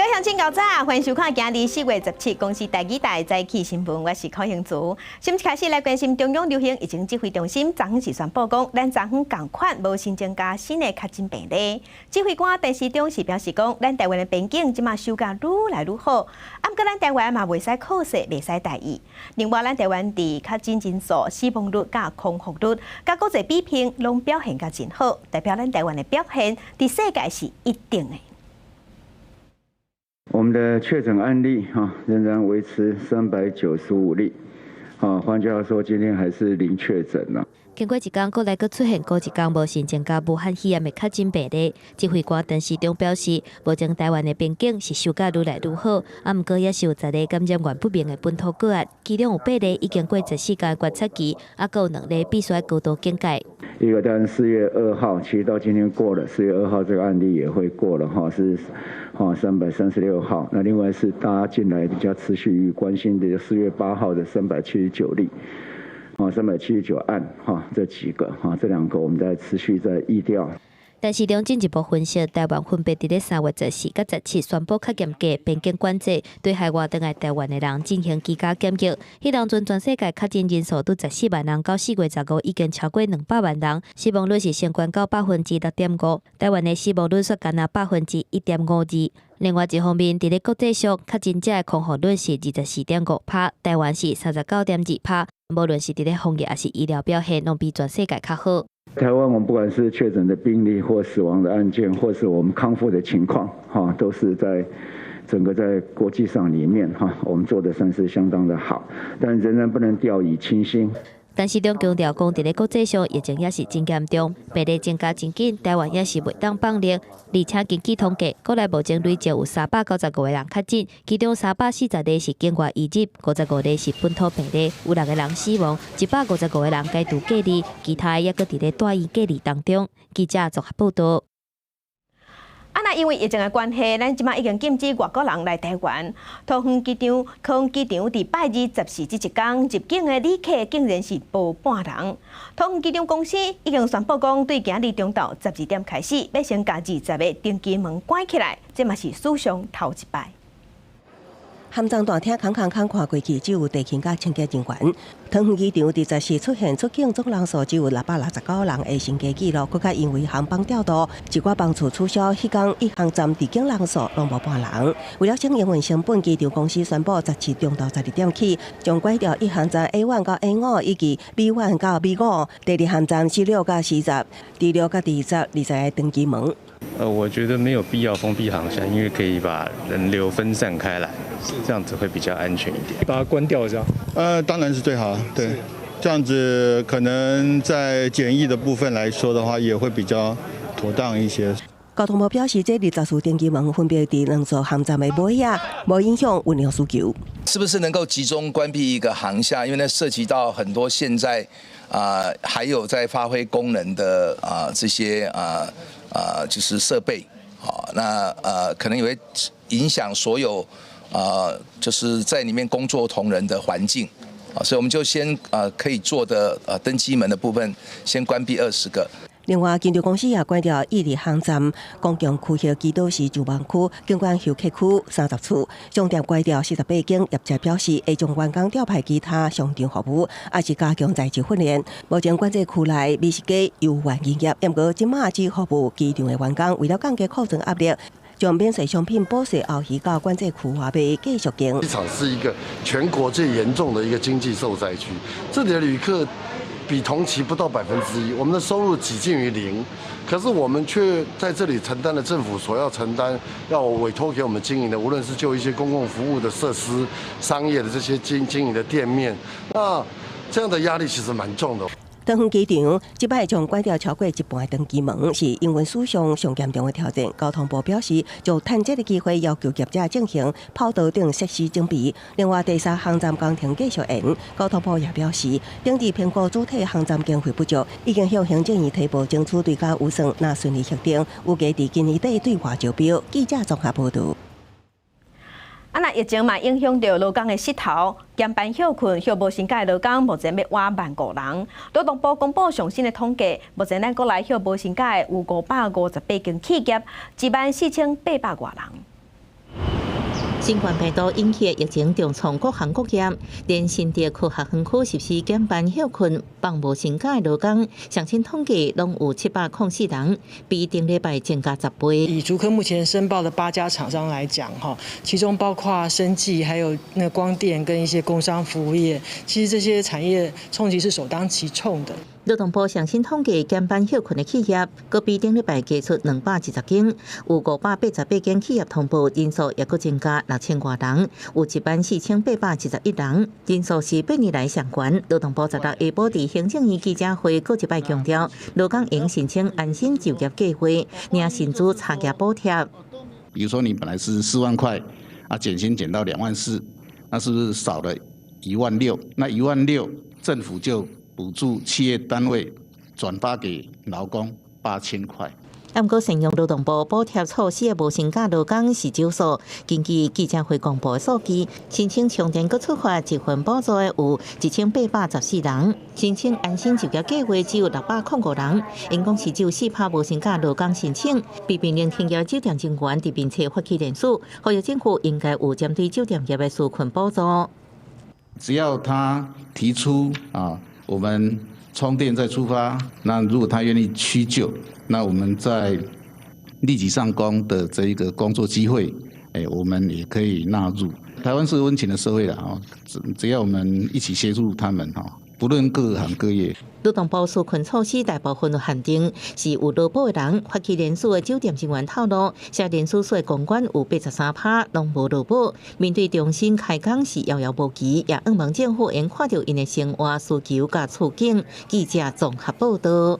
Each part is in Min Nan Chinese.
鄉親𠢕早，歡迎收看今日4月17公視台語台早起新聞，我是柯興祖。先開始來關心中央流行疫情指揮中心，昨昏是宣布講，咱昨昏仝款無新增加新的確診病例。指揮官陳時中是表示講，咱台灣的邊境這馬守甲愈來愈好，啊，毋過咱台灣嘛袂使靠勢，袂使大意。另外，咱台灣佇確診人數、死亡率佮康復率，佮國際比拼攏表現甲真好，代表咱台灣的表現佇世界是一等的。我們的確診案例哈仍然維持395例，啊，換句話說，今天還是零確診啦。經過一工，國內閣出現閣一工無新增加武漢肺炎的確診病例。指揮官陳時中表示，目前台灣的邊境是守甲愈來愈好，啊，毋過也是有10個感染源不明的本土個案，其中有8個已經過14天觀察期，啊，閣有兩个必須高度警戒。一個當然4月2號，其實到今天過了，4月2號這個案例也會過了哈，是哈336號。那另外是大家近來比較持續關心的，4月8號的379例。啊，379案，哈，這幾個，哈，這兩個我們在持續在疫調。陳時中進一步分析，台灣分別佇咧3月14佮17宣布較嚴格邊境管制，對海外轉來台灣的人進行居家檢疫。彼當陣全世界確診人數拄14萬人，到4月15已經超過200萬人，死亡率是升懸到6.5%。台灣的死亡率煞干焦1.52%。另外一方面，佇咧國際上，確診者的康復率是24.5%，台灣是39.2%。無論是佇咧防疫抑是醫療表現，攏比全世界較好。台灣，我們不管是確診的病例或死亡的案件，或是我們康復的情況，哈，都是在整個在國際上裡面，哈，我們做的算是相當的好，但仍然不能掉以輕心。陳時中強調講，佇咧國際上疫情也是真嚴重，病例增加真緊，台灣也是袂當放寬。而且根據統計，國內目前累計有395個人確診，其中340個是境外移入，55個是本土病例，有六個人死亡，155個人解除隔離，其他的猶閣佇咧住院隔離當中。記者綜合報道。啊，那因為疫情的關係，咱這馬已經禁止外國人來台灣。桃園機場、桃園機場佇拜二14這一工入境的旅客竟然是無半人。桃園機場公司已經宣布講，對今日中晝12點開始，欲先共20個登機門關起來，這嘛是史上頭一擺。航站大廳空空空看過去，只有地勤佮清潔人員。桃園機場佇14出現出境總人數只有669人的新低紀錄，閣較因為航班調度，一寡班次取消，彼工一航站抵境人數攏無半人。為了省營運成本，機場公司宣布17中晝12點起，將關掉一航站 A1 到 A5以及 B1 到 B5，第二航站 C6佮 C10，D6佮 D10 20個登機門。我覺得沒有必要封閉航廈，因為可以把人流分散開來，這樣子會比較安全一點。把它關掉這樣？當然是最好，對，這樣子可能在檢疫的部分來說的話，也會比較妥當一些。交通部表示，這24登機門分別佇兩座航站的尾仔，無影響運量需求。是不是能夠集中關閉一個航廈？因為那涉及到很多現在啊，還有在發揮功能的啊這些啊，就是設備，好，那可能也會影響所有啊，就是在裡面工作同仁的環境，啊，所以我們就先可以做的登機門的部分先關閉20個。另外，機場公司也關掉一二航站公共區域基島市住房區、景觀休客區30處，商店關掉48間。業者表示，會將員工調派其他商場服務，抑是加強在職訓練。目前管制區內美食街猶原營業，毋過這馬只服務機場的員工，為了降低庫存壓力，將免稅商品補稅後移到管制區外賣繼續經。機場是一個全國最嚴重的一個經濟受災區，這裡的旅客比同期不到1%，我們的收入幾近於零，可是我們卻在這裡承擔了政府所要承擔、要委託給我們經營的，無論是就一些公共服務的設施、商業的這些經營的店面，那這樣的壓力其實蠻重的。桃園機場這擺將關掉超過一半的登機門，是營運史上上嚴重的挑戰。交通部表示，就趁這个機會要求業者進行跑道頂設施準備。另外，第三航站工程繼續延。交通部也表示，頂次評估主體航站經費不足，已經向行政院提報爭取追加預算，若順利核定，預計佇今年底對外招標。記者綜合報道。啊，那疫情嘛影響著勞工的勢頭，減班歇睏、歇無薪假的勞工，目前欲倚萬5人。勞動部公布上新的統計，目前咱國內歇無薪假的有558間企業，14,800外人。新冠病毒引起的疫情重創各行各業，連新竹科學園區實施減班歇睏、放無薪假的勞工，上新統計攏有704人，比頂禮拜增加10倍。以竹科目前申報的八家廠商來講，哈，其中包括生技、還有那光電跟一些工商服務業，其實這些產業衝擊是首當其衝的。勞動部上新統計減班歇睏的企業，閣比頂禮拜加出220間，有588間企業通報人數，也閣增加6000外人，有14,871人，人數是8年來上懸。勞動部16下晡佇行政院記者會，閣一擺強調，勞工應申請安心就業計劃，領薪資差額補貼。比如說你本來是4萬塊，啊減薪減到2萬4，那是不是少了1萬6？那一萬六政府就補助企業單位轉發給勞工8000塊。毋過，善用勞動部補貼措施的無薪假勞工是少數。根據記者會公布的數據，申請充電閣觸發一份補助的有1814人，申請安心就業計劃只有605人，𪜶講是只有4趴無薪假勞工申請。被命令停業酒店人員佇面冊發起聯署，呼籲政府應該有針對酒店業的紓困補助。只要他提出啊，我們充電再出發，那如果他願意屈就，那我們在立即上工的這一個工作機會，我們也可以納入。台灣是溫情的社會啦，哦，只要我們一起協助他們，哈，不論各行各業。勞動部紓困措施大部分有限定，是有勞保的人發起聯署的酒店人員透露，寫聯署書的公關有83趴攏無勞保，面對重新開工是遙遙無期，也向望政府應看著𪜶的生活需求佮處境。記者綜合報道。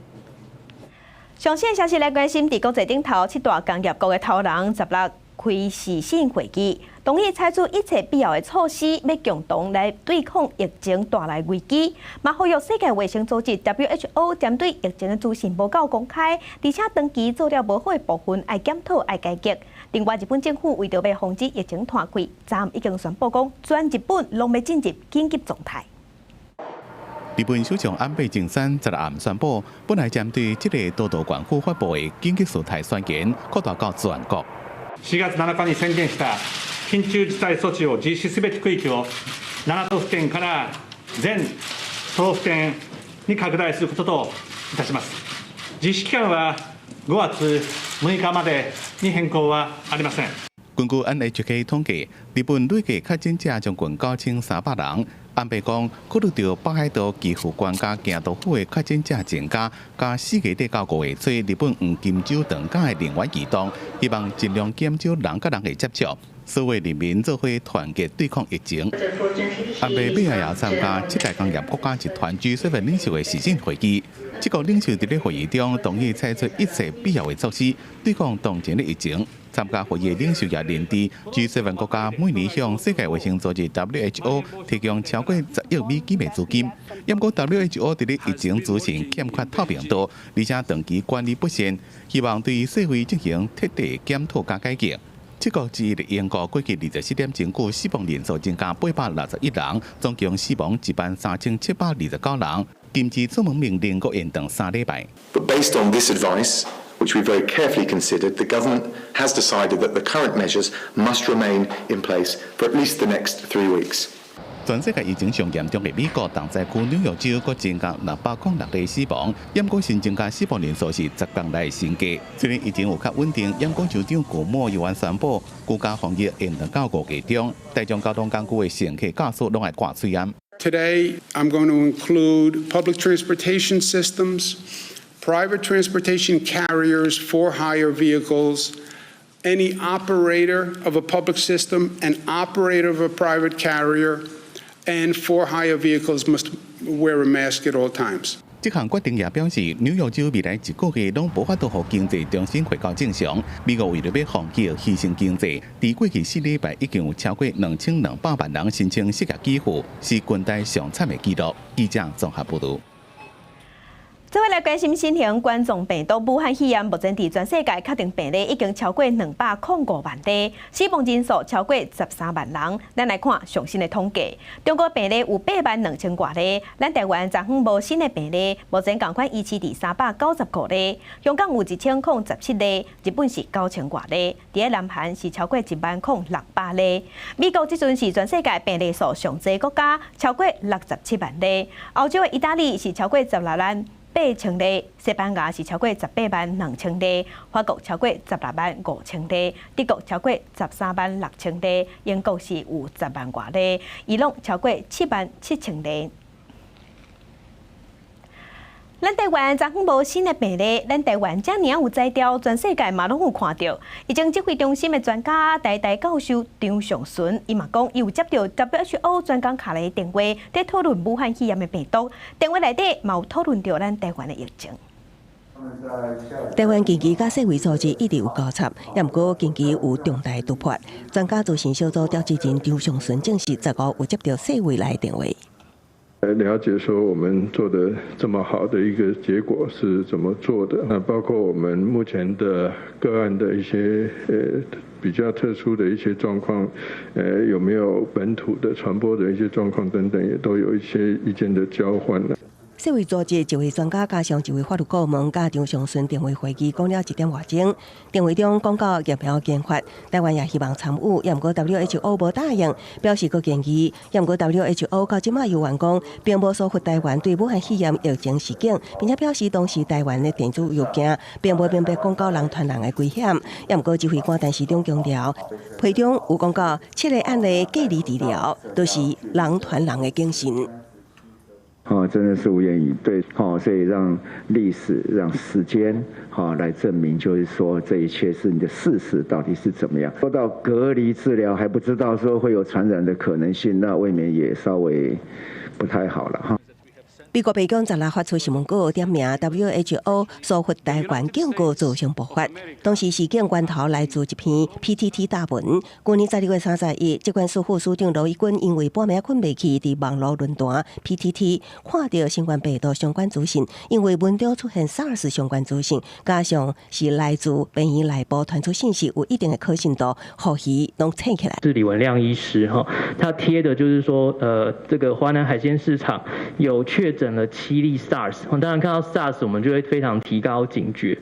上新消息來關心，佇國際頂頭七大工業國的頭人16開視訊會議，同意採取一切必要的措施，欲共同來對抗疫情帶來危機。嘛呼籲世界衛生組織 WHO 針對疫情的資訊無夠公開，而且長期做了無好的部分愛檢討愛改革。另外，日本政府為著欲防止疫情湠開，昨暗已經宣布講，全日本攏欲進入緊急狀態。日本首相安倍晉三十六暗宣布，本來針對這个都道縣府發布的緊急事態宣言擴大到全國。 4月7日に宣言した緊急事態措置を実施すべき区域を7都府県から全都道府県に拡大することといたします。実施期間は5月6日までに変更はありません。根據 NHK 統計，日本累計確診者將近9300人。安倍講，考慮著北海道岐阜縣佮京都府的確診者增加，佮4月底到5月初，日本黃金週長假的人員移動，希望盡量減少人佮人的接觸，所有人民做伙團結對抗疫情。安倍尾仔也參加七大工業國家集團 G7 領袖的視訊會議，七國領袖佇咧會議中同意採取一切必要的措施對抗當前的疫情。參加會議的領袖也認知，G7 國家每年向世界衛生組織 WHO 提供超過10億美金的資金。毋過 WHO 佇咧疫情資訊欠缺透明度，而且長期管理不善，希望對世衛進行徹底檢討佮改革。七國之一的英國過去24點鐘久死亡人數增加861人，總共死亡13,729人。禁止出門命令閣延長3禮拜。 But based on this advice, which we very carefully considered, the government has decided that the current measures must remain in place for at least the next 3 weeks. 全世界疫情上嚴重的美國，重災區紐約州閣增加606例死亡，毋過新增加死亡人數是10工來新低。雖然疫情有較穩定，毋過州長古莫猶原宣布，居家防疫延長到5月中，大眾交通工具的乘客駕駛攏愛掛喙罨。 Today, I'm going to include public transportation systems, private transportation carriers for hire vehicles, any operator of a public system, an operator of a private carrier, and for hire vehicles must wear a mask at all times. 這項決定也表示，紐約州未來一個月攏無法度予經濟重新回到正常。美國為著欲防疫犧牲經濟，佇過去4禮拜已經有超過2200萬人申請失業給付，是近代上慘的紀錄。記者綜合報導。這回來關心新型冠狀病毒武漢肺炎，目前佇全世界確定病例已經超過205萬例，死亡人數超過13萬人。咱來看上新的統計，中國病例有8萬2千外例，咱台灣昨昏無新的病例，目前仝款維持佇395例。香港有1017例，日本是9000外例，佇咧南韓是超過1萬零600例。美國這陣是全世界病例數上濟國家，超過67萬例。歐洲的意大利是超過16萬8千例，西班牙是超過18萬2千例，法國超過16萬5千例，德國超過13萬6千例，英國是有10萬外例，伊朗超過7萬7千例。咱台灣昨昏無新的病例，咱台灣遮爾有才調，全世界嘛攏有看著。疫情指揮中心的專家台大教授張上淳，伊嘛講，伊有接著 WHO 專工敲來電話，佇討論武漢肺炎的病毒。電話內底嘛有討論著咱台灣的疫情。台灣近期佮世衛組織一直有交叉，也毋過近期有重大突破。專家諮詢小組召集人張上淳證實，15有接著世衛來電話。來了解說我們做的這麼好的一個結果是怎麼做的？那包括我們目前的個案的一些比較特殊的一些狀況，有沒有本土的傳播的一些狀況等等，也都有一些意見的交換啦。世衛組織一位專家加上一位法律顧問，佮張上淳電話會議講了一點外鐘。電話中講到疫苗研發，台灣也希望參與，也毋過 WHO 無答應，表示閣建議。也毋過 WHO 到這馬猶原講，並無疏忽台灣對武漢肺炎疫情事件，並且表示當時台灣的電子郵件並無明白講到人傳人的危險。也毋過指揮官陳時中強調，批中有講到七个案例隔離治療，都是人傳人的警訊。哦，真的是無言以對。哦，所以讓歷史、讓時間，哈，來證明，就是說這一切是你的事實到底是怎麼樣。說到隔離治療，還不知道說會有傳染的可能性，那未免也稍微不太好了哈。美國白宮十六發出新聞稿，點名 WHO 疏忽台灣警告造成爆發。當時事件源頭來自一篇 PTT 貼文。去年12月31，疾管署副署長盧怡君因為半暝睏袂去，佇網路論壇 PTT 看著新冠病毒相關資訊，因為文中出現 SARS 相關資訊，加上是來自病院內部傳出信息，有一定的可信度，予伊攏醒起來。是李文亮醫師哈，他貼的就是說，這個華南海鮮市場有確診了7例 SARS，當然看到 SARS，我們就會非常提高警覺。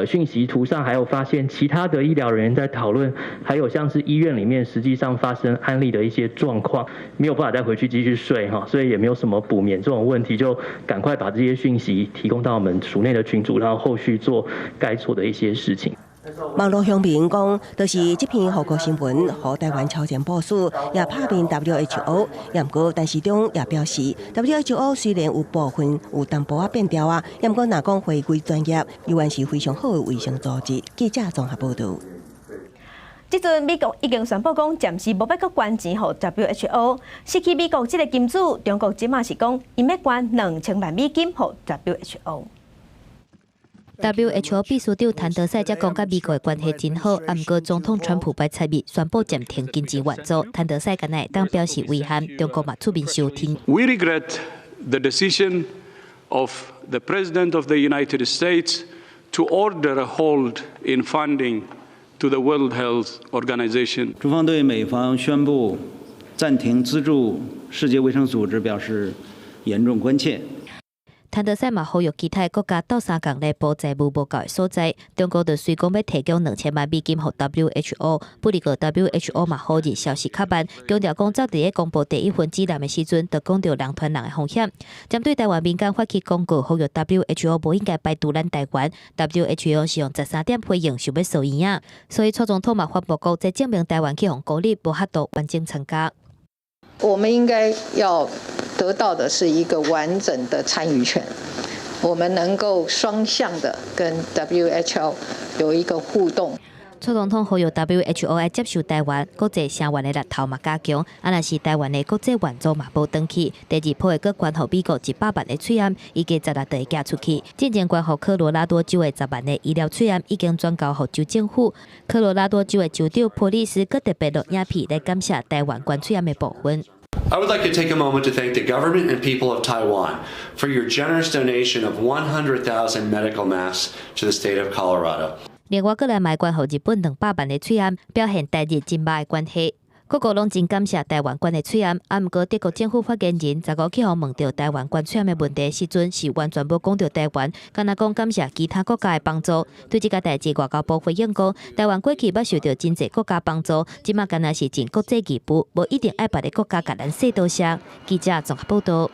訊息圖上還有發現其他的醫療人員在討論，還有像是醫院裡面實際上發生案例的一些狀況，沒有辦法再回去繼續睡哈，所以也沒有什麼補眠這種問題，就趕快把這些訊息提供到我們署內的群組，然後後續做該做的一些事情。網路鄉民講，就是這篇報告新聞，予台灣超前部署，也拍面 WHO。也毋過，陳時中也表示，WHO 雖然有部分有淡薄仔變調啊，也毋過若講回歸專業，猶原是非常好的衛生組織。記者綜合報導。這陣美國已經宣布講，暫時無欲閣捐錢予 WHO，失去美國這個金主，中國這馬是講，𪜶欲捐2000萬美金予 WHO。 WHO 秘書長譚德塞才講，佮美國的關係真好，啊，毋過總統川普拜七日宣布暫停經濟援助，譚德塞敢若會當表示遺憾，中國嘛出面相挺。 We regret the decision of the President of the United States to order a hold in funding to the World Health Organization。中方對美方宣布暫停資助世界衛生組織表示嚴重關切。譚德塞嘛呼籲其他國家鬥相共來補債務無夠的所在，中國就隨講欲提供2000萬美金予 WHO，不過 WHO 嘛否認消息較慢，強調講早佇咧公布第一份指南的時陣，就講著人傳人的風險。針對台灣民間發起公告，呼籲 WHO 無應該排除咱台灣，WHO 是用13點回應，想欲掃伊影，所以蔡總統嘛發布講，這證明台灣去予孤立，無法度完整參加。我們應該要得到的是一個完整的參與權，我們能夠雙向的跟 WHO 有一個互動。蔡總統呼籲 WHO 愛接受台灣，國際聲援的力頭嘛加強。啊，若是台灣的國際援助嘛無轉去，第二波會閣捐予美國100萬的喙罨，預計16就會寄出去。進前捐予科羅拉多州的10萬的醫療喙罨已經轉交予州政府。科羅拉多州的州長普利斯閣特別錄影片來感謝台灣捐喙罨的部分。I would like to take a moment to thank the government and people of Taiwan for your generous donation of 100,000 medical masks to the state of Colorado. 另外，閣來嘛捐予日本200萬个喙罨，表現台日真密的關係。各國攏真感謝台灣捐的喙罨，啊，毋過德國政府發言人十五去予問著台灣捐喙罨的問題時陣，是完全無講著台灣，干焦講感謝其他國家的幫助。對這個代誌，外交部回應講，台灣過去捌受著真濟國家幫助，這馬干焦是盡國際義務，無一定愛別个國家共咱說多謝。記者綜合報道。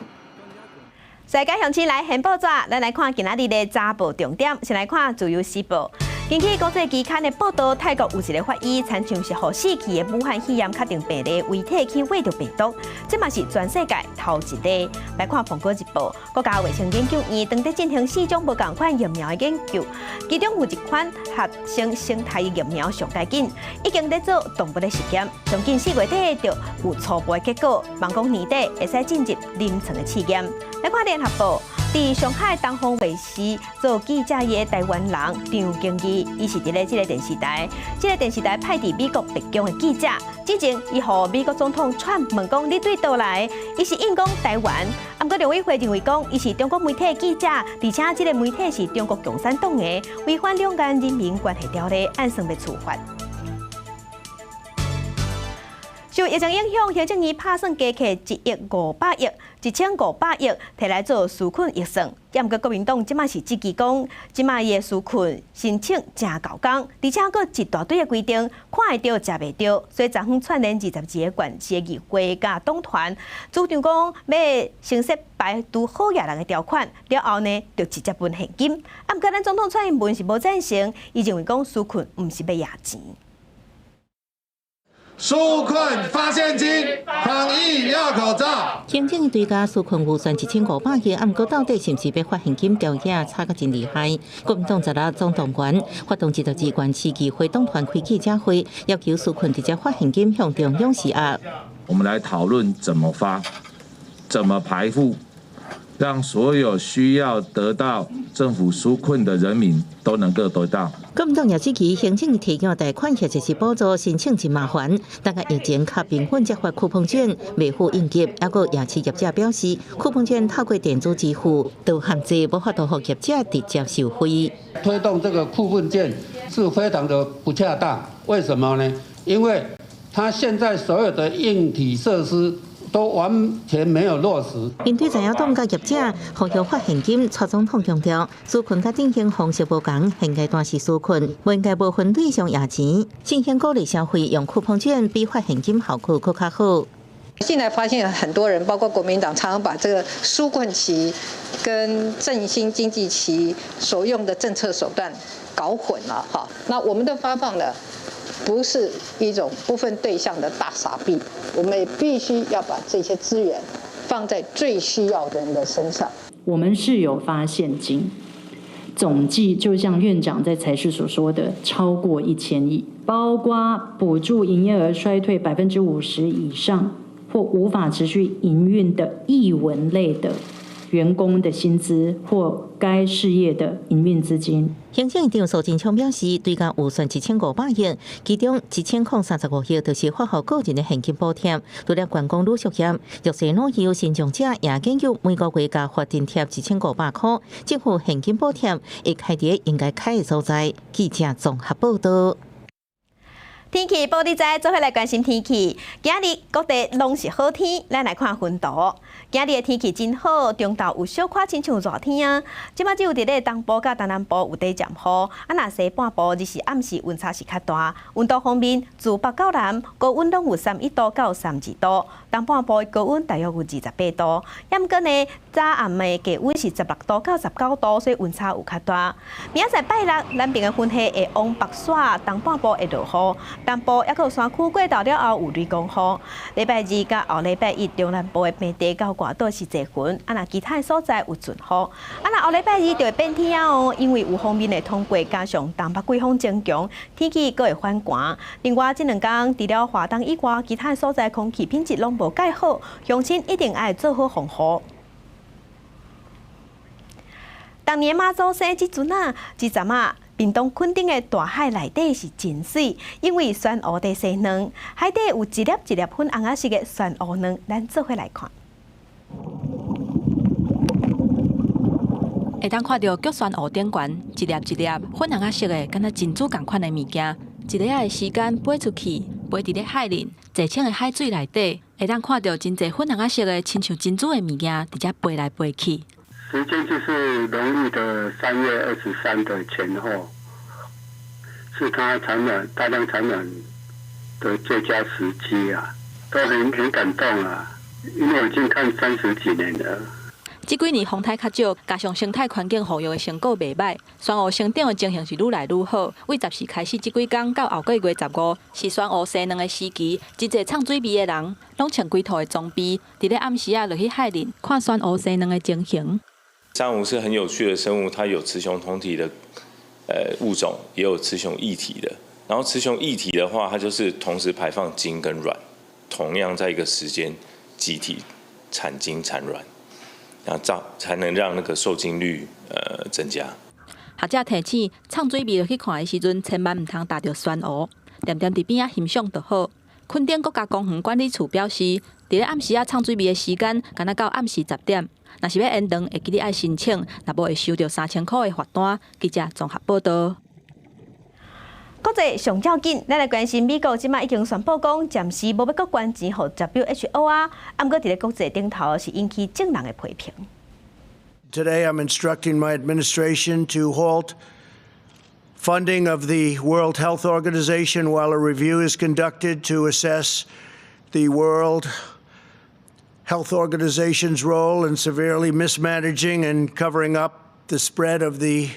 世界鄉親來掀報紙，咱來看今仔日的早報重點，先來看《自由時報》。根據國際期刊的報道，泰國有一个法醫，親像是予死去的武漢肺炎確定病例遺體去餵著病毒，這嘛是全世界頭一例。來看《蘋果日報》，國家衛生研究院正佇進行四種無仝款疫苗的研究，其中有一款合成勝肽疫苗上蓋緊，已經佇做動物的實驗，上緊4月底就有初步的結果，望講年底會使進入臨床的試驗。來看《聯合報》，佇上海東方衛視做記者的台灣人張景義，伊是佇咧這个電視台，這个電視台派佇美國白宮的記者。之前伊予美國總統川普問講你對佗來，伊是應講台灣。啊，毋過陸委會認為講伊是中國媒體記者，而且這个媒體是中國共產黨的，違反兩岸人民關係條例，按算欲處罰。受疫情影響，行政院拍算加摕1億500億、1500億，提來做紓困預算。毋過國民黨這馬是質疑講，這馬伊的紓困申請誠猴工，而且閣一大堆的規定，看會著食袂著，所以昨昏串聯22个縣市的議會佮黨團，主張講欲先設排除好額人的條款，了後呢，就直接分現金。啊，毋過咱總統蔡英文是無贊成，伊認為講紓困毋是欲挹錢。紓困發現金，防疫要口罩。行政院追加紓困預算1500億，啊，毋過到底是毋是欲發現金？調查吵甲真厲害。國民黨十六總動員發動22縣市議會黨團開記者會，要求紓困直接發現金向中央施壓。我們來討論怎麼發，怎麼排付，讓所有需要得到政府紓困的人民都能夠得到。國民黨也質疑行政提供貸款或者是補助申請真麻煩，等甲疫情較平穩才發쿠폰券，袂赴應急。抑閣夜市業者表示，쿠폰券透過電子支付，都限制無法度予業者直接受惠。推動這個쿠폰券是非常的不恰當，為什麼呢？因為他現在所有的硬體設施都完全沒有落實。面對在野黨佮業者呼籲發現金，蔡總統強調，紓困佮振興方式無仝，現階段是紓困，無應該無分對象挹錢。振興鼓勵消費用쿠폰券比發現金效果閣較好。現在發現很多人，包括國民黨，常常把這個紓困期跟振興經濟期所用的政策手段搞混了哈。那我們的發放呢，不是一種不分對象的大撒幣，我們也必須要把這些資源放在最需要的人的身上。我們是有發現金，總計就像院長在財市所說的，超過1000億，包括補助營業額衰退50%以上或無法持續營運的藝文類的員工的薪資或該事業的營運資金。行政院長蘇貞昌表示，追加預算1500億，其中1035億就是發予個人的現金補貼。除了觀光旅宿業、弱勢老幼、身障者，也建議每個月加發津貼1500塊，政府現金補貼會開佇應該開的所在。記者綜合報道。天氣報你知，做伙來關心天氣。今日各地攏是好天，咱來看雲圖。今日的天氣真好，中晝有小可親像熱天啊。這馬只有佇咧東部佮東南部有佇漸雨，啊，若西半部日時暗時溫差是較大。溫度方面，自北到南高溫攏有31度到32度，東半部的高溫大約有28度。毋過呢，早暗的低溫是16度到19度，所以溫差有較大。明仔載拜六，南邊的雲系會往北徙，東半部會落雨。南部抑閣有山區過晝了後有雷公雨。禮拜二佮後禮拜一，中南部的平地到外島是濟雲，啊，若其他的所在有陣雨。啊，若後禮拜二就會變天仔哦，因為有鋒面會通過，加上東北季風增強，天氣閣會反寒。另外，這兩工除了華東以外，其他的所在空氣品質攏無蓋好，鄉親一定愛做好防護。當年媽祖生這陣仔，這陣仔。屏東墾丁的大海內底是真媠，因為珊瑚佇生卵，海底有一粒一粒粉紅仔色的珊瑚卵，咱做伙來看。會當看著菊珊瑚頂懸一粒一粒粉紅仔色的，敢若珍珠仝款的物件，一下仔的時間飛出去，飛佇咧海裡，濟清的海水內底，會當看著真濟粉紅仔色的，親像珍珠的物件，佇遮飛來飛去。時間就是農曆的3月23的前後，是它產卵大量產卵的最佳時機啊，都很感動啊，因為我已經看三十幾年了。這幾年風颱較少，加上生態環境復育的成果袂䆀，珊瑚生長的情形是愈來愈好。對十四開始這幾工到後個月十五，是珊瑚生卵的時期，真濟藏水味的人，攏穿規套的裝備，佇咧暗時仔落去海裡看珊瑚生卵的情形。珊瑚是很有趣的生物，它有雌雄同體的物種，也有雌雄異體的。然後雌雄異體的話，它就是同時排放精跟卵，同樣在一個時間集體產精產卵。然後造才能讓那個受精率增加。學者提醒，藏水味落去看的時陣，千萬毋通踏著珊瑚，恬恬佇邊仔欣賞就好。墾丁國家公園管理處表示，佇咧暗時仔藏水味的時間，敢若到暗時10點。若是欲延長，會記得愛申請，若無會收著3000箍的罰單。記者綜合報導。國際上要緊，咱來關心美國這馬已經宣布講，暫時無欲閣捐錢予 WHO 啊，毋過佇咧國際頂頭是引起眾人的批評。 Today, I'm instructing my administration to halt funding of the World Health Organization while a review is conducted to assess the World Health Organization's role in severely mismanaging and covering up the spread of the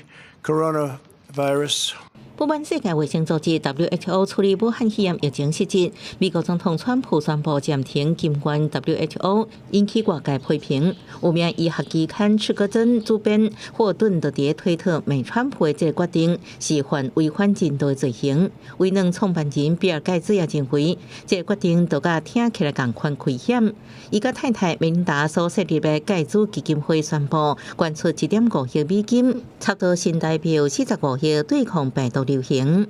coronavirus. 不滿世界衛生組織 WHO 處理武漢肺炎疫情失職，美國總統川普宣布暫停金援 WHO，引起外界批評。有名醫學期刊《刺胳針》主編霍頓就佇推特罵川普的這個決定是犯違反人道的罪行。微軟創辦人比爾蓋茨也認為，這個決定就佮聽起來仝款危險。伊佮太太梅琳達所設立的蓋茨基金會宣布捐出1.5億美金，差不多新台幣45億對抗病毒流行。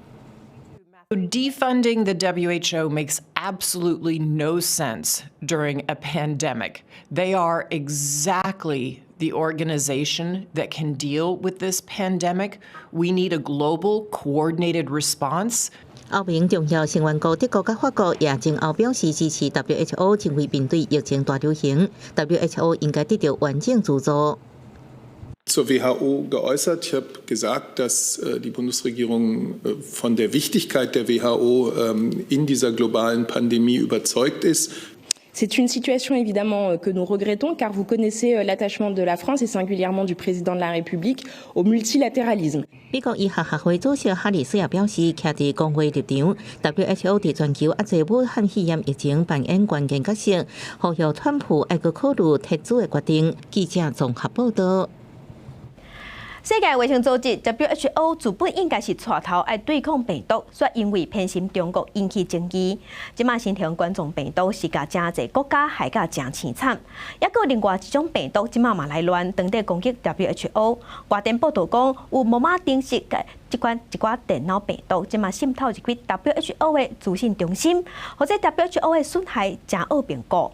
Defunding the WHO makes absolutely no sense during a pandemic. They are exactly the organization that can deal with this pandemic. We need a global coordinated response. 歐盟重要成員國德國佮法國也前後表示支持 WHO，認為面對疫情大流行，WHO 應該得到完整資助。 Zur WHO geäußert. Ich habe gesagt, dass die Bundesregierung von der Wichtigkeit der WHO in dieser globalen Pandemie überzeugt ist. C'est une situation évidemment que nous regrettons car vous connaissez l'attachement de la France et singulièrement du président de la République au multilatéralisme. 美國醫學學會主席哈里斯也表示，徛佇公衛立場，WHO 佇全球遏制武漢肺炎疫情扮演關鍵角色，呼籲川普愛閣考慮撤資的決定。記者綜合報導。世界衛生組織 WHO 原本應該是帶頭愛對抗病毒，卻因為偏心中國引起爭議。這馬新型冠狀病毒是共誠濟國家害甲誠淒慘，抑閣另外一種病毒這馬嘛來亂，當地攻擊 WHO。外電報導講，有木馬程式的這款一寡電腦病毒，這馬滲透入去 WHO 的資訊中心，予這 WHO 的損害誠惡評估。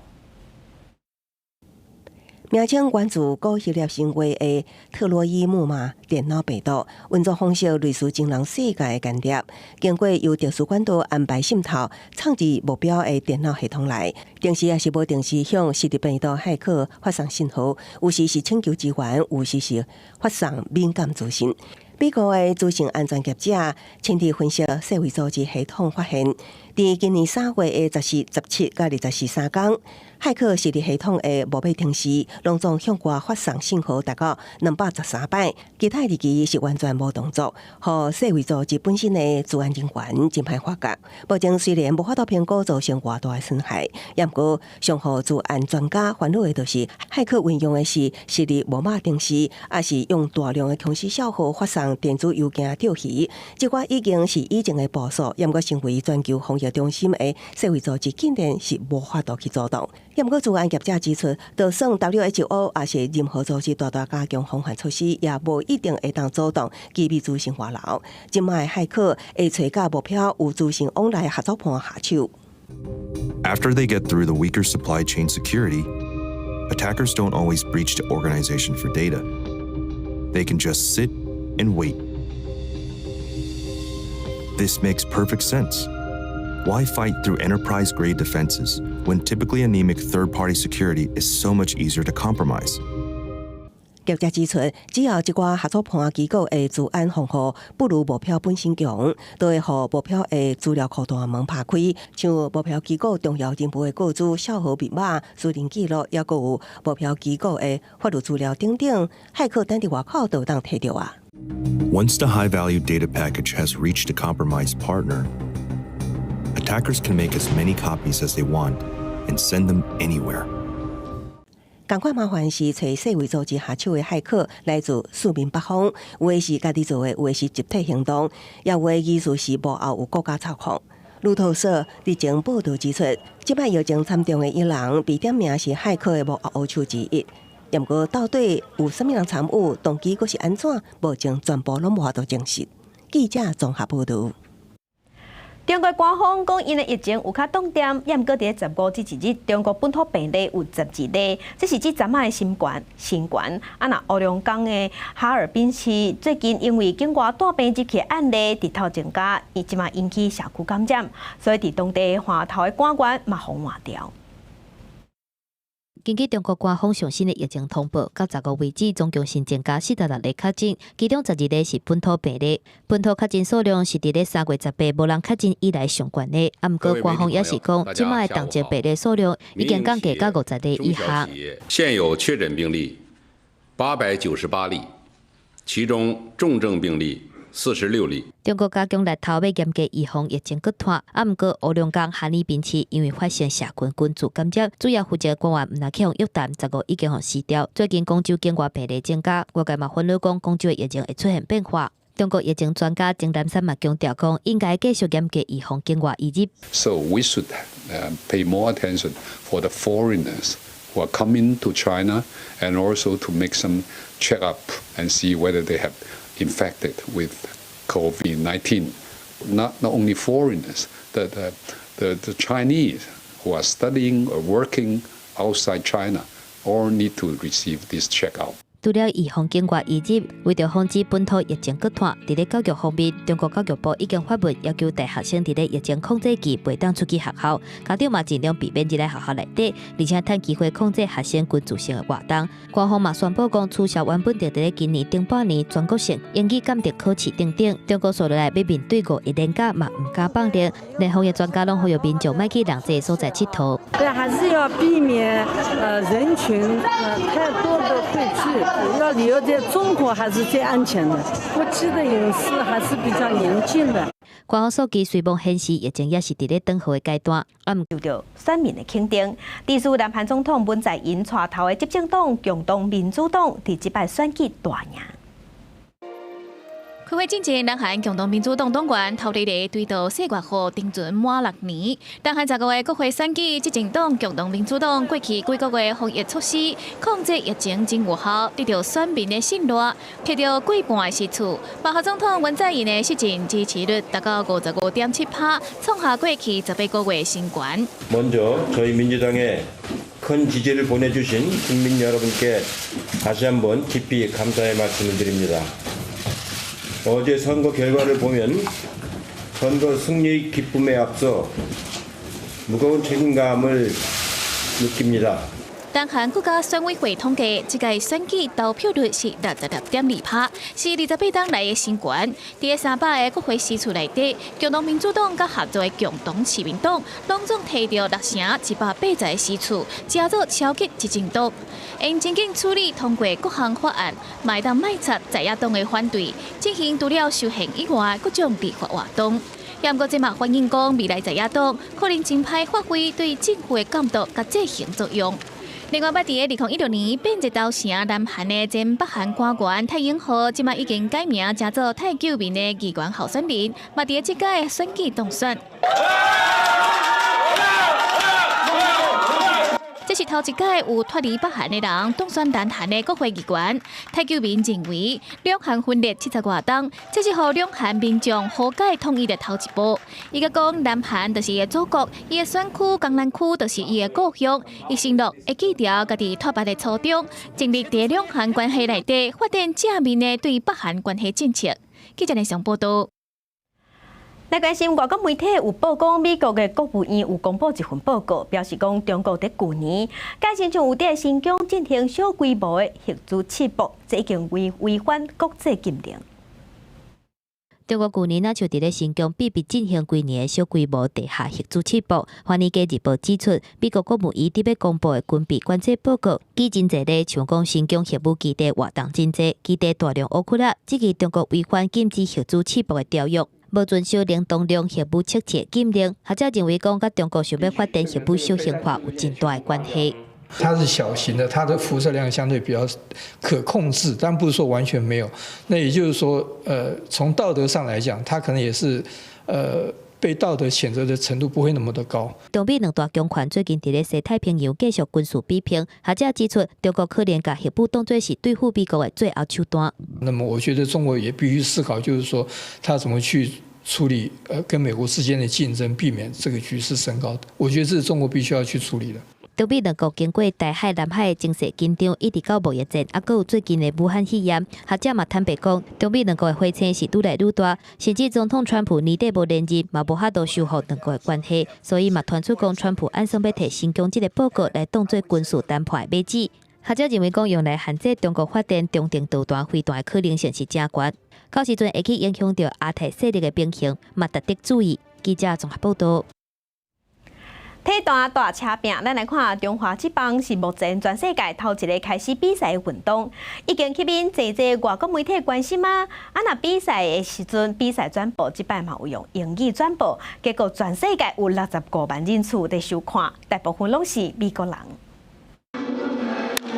名稱源自古希臘神話的特洛伊木馬電腦病毒，運作方式類似真人世界的間諜，經過由特殊管道安排滲透，藏佇目標的電腦系統內，定時抑是無定時向實質病毒駭客發送信號，有時是請求支援，有時是發送敏感資訊。美國的資訊安全業者親自分析世衛組織系統，發現，佇今年3月的十四、十七佮24三工，駭客設立系統的無碼程式，攏總向外發送信號達到213擺，其他日期是完全無動作，予世衛組織本身的資安人員真歹發覺。目前雖然無法度評估造成偌大的損害，毋過上予資安專家煩惱的就是駭客運用的是設立無碼程式，抑是用大量的強勢小號發送電子郵件釣魚？這寡已經是以前的部署，毋過身為全球防疫中心的世衛組織，竟然是無法度去阻擋。毋過，資安業者指出，就算 WHO 抑是任何組織大大加強防範措施，也無一定會當阻擋機密資訊外流。這擺駭客會揣佮目標有資訊往來合作伴下手。 After they get through the weaker supply chain security, attackers don't always breach the organization for data. They can just sit and wait. This makes perfect sense. Why fight through enterprise grade defenses when typically anemic third party security is so much easier to compromise? 業者指出，只要這寡合作伴機構的資安防護不如目標本身強，都會予目標的資料庫大門拍開。像目標機構重要人物的個資、帳號密碼、私人記錄，抑閣有目標機構的法律資料等等，駭客等佇外口就會當提著啊。 Once the high value data package has reached a compromised partner, attackers can make as many copies as they want and send them anywhere. 仝款麻煩是揣世衛組織下手的駭客來自四面八方，有的是家己做的，有的是集體行動，也有的疑似是幕後有國家操控。路透社日前報導指出，這擺疫情慘重的伊朗被點名是駭客的幕後烏手之一。毋過到底有啥物人參與，動機閣是按怎，目前全部攏無法度證實。記者綜合報導。中國官方講，𪜶的疫情有較擋點，也毋過佇15這一日，中國本土病例有12例，這是這陣仔的新懸新懸。啊，若黑龍江的哈爾濱市最近因為境外帶病入去的案例直透增加，伊這馬引起社區感染，所以佇當地岸頭的官員嘛予換掉。根據中國官方上新的疫情通報，到15為止，總共新增加46例確診，其中12例是本土病例。本土確診數量是佇咧3月18無人確診以來上懸的。啊，毋過官方也是講，這擺的當前病例數量已經降低到50例以下。現有確診病例898例，其中重症病例46例。中國加強力頭欲嚴格預防疫情閣湠，啊，毋過黑龍江哈爾濱市因為發生社群群聚感染，主要負責官員毋但去予約談，15已經予辭掉。最近廣州境外病例增加，外界嘛煩惱講廣州的疫情會出現變化。中國疫情專家鍾南山嘛強調講，應該繼續嚴格預防境外移入。 So we should pay more attention for the foreigners who are coming to China and also to make some check up and see whether they have infected with COVID-19. Not only foreigners, the Chinese who are studying or working outside China all need to receive this checkup. 除了預防境外移入，為著防止本土疫情閣湠，佇咧教育方面，中國教育部已經發文要求大學生佇咧疫情控制期袂當出去學校，家長嘛盡量避免入來學校內底，而且趁機會控制學生群聚性的活動。官方嘛宣布講取消原本定佇咧今年頂半年全國性英語鑑定考試等等。中國紲落來欲面對五一連假嘛毋敢放任，連防疫專家攏呼籲民眾莫去人濟所在𨑨迌。對，還是要避免人群太多的匯聚。要留在中國還是最安全的，國際的形勢還是比較嚴峻的。官方數據雖罔顯示疫情猶是佇咧轉好的階段，啊，毋受著選民的肯定。支持南韓總統文在寅帶頭的執政黨共同民主黨，佇這擺選舉大贏。開會進前，南韓共同民主黨黨員頭一个對到世越號登船滿6年。南韓15個國會選舉，執政黨共同民主黨過去幾個月防疫措施控制疫情真有效，得到選民的信賴，摕著過半的席次。幕後總統文在寅的執政支持率達到55.7%，創下過去18個月新高。 먼저저희민주당에큰지지를보내주신국민여러분께다시한번 깊이 감사의 말씀을 드립니다. 어제 선거 결과를 보면 선거 승리의 기쁨에 앞서 무거운 책임감을 느낍니다. 南韓國家選委會統計，這屆選舉投票率是66.2%，是28冬來的新高。佇300個國會席次內底，共同民主黨佮合作的共同市民黨，攏總提著6成180個席次，成做超級執政黨。𪜶真緊處理通過各項法案，嘛會當莫插在野黨的反對，進行除了修憲以外各種立法活動。毋過這嘛反映講，未來在野黨可能真歹發揮對政府的監督佮制衡作用。另外，佇2016年變節投誠南韓的前北韓官員太英浩，這馬已經改名成做泰救民的議員候選人，嘛佇這屆選舉當選。這這是頭一擺有脫離北韓的人當選南韓的國會議員。太久民認為，兩韓分裂70外冬，這是予兩韓民眾和解統一的頭一步。伊閣講，南韓就是伊的祖國，伊的選區江南區就是伊的故鄉。伊承諾會記牢家己脫北的初衷，盡力佇兩韓關係內底發展正面的對北韓關係政策。記者連上報道。來關心外國媒體有報講，美國的國務院有公布一份報告，表示講中國佇舊年，蓋親像有佇新疆進行小規模的核子試爆，這已經違反國際禁令。中國舊年若像佇咧新疆秘密進行幾年的小規模地下核子試爆。華爾街日報指出，美國國務院佇欲公布的軍備管制報告，記真濟咧，像講新疆核武基地活動真濟，基地大量烏克蘭，質疑中國違反禁止核子試爆的條約，無遵守零當量核武測試禁令。學者認為講，佮中國想欲發展核武小型化有真大的關係。它是小型的，它的輻射量相對比較可控制，但不是說完全沒有。那也就是說，從道德上來講，它可能也是，被道德譴責的程度不會那麼的高。中美兩大強權最近佇咧西太平洋繼續軍事比拼，學者指出，中國可能共核武當作是對付美國的最後手段。那麼，我覺得中國也必須思考，就是說，他怎麼去處理，跟美國之間的競爭，避免這個局勢升高。我覺得這是中國必須要去處理的。中美兩國經過台海、南海的情勢緊張，一直到貿易戰，猶閣有最近的武漢肺炎，學者嘛坦白講，中美兩國的火星是愈來愈大，甚至總統川普年底無連任，嘛無法度修復兩國的關係，所以嘛傳出講，川普按算欲提新疆這个報告來當作軍事談判的馬子。學者認為講，用來限制中國發展中程導彈、飛彈的可能性是誠懸，到時陣會去影響著亞太勢力的平衡，嘛值得注意。記者綜合報道。體壇大車拼，咱來看中華職棒是目前全世界頭一个開始比賽的運動，已經吸引濟濟外國媒體關心啊。啊，若比賽的時陣，比賽轉播這擺嘛有用英語轉播，結果全世界有65萬人次佇收看，大部分攏是美國人。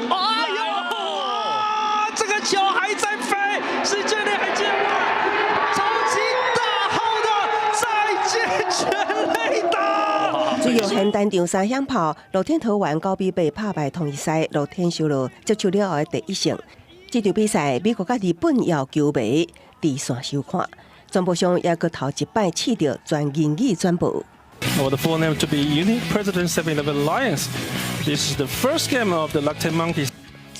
哎呦，這個球還在飛，是這裡還接嗎？超級大號的再見全壘打。主要現單場三響炮，樂天桃猿9比8拍敗統一獅，樂天收落接手了後的第一勝。這場比賽，美國佮日本也有球迷佇線收看，轉播上也閣頭一擺試著全英語轉播。 Well, the full name to be Unique President 7-Eleven Lions. This is the first game of the Rakuten Monkeys.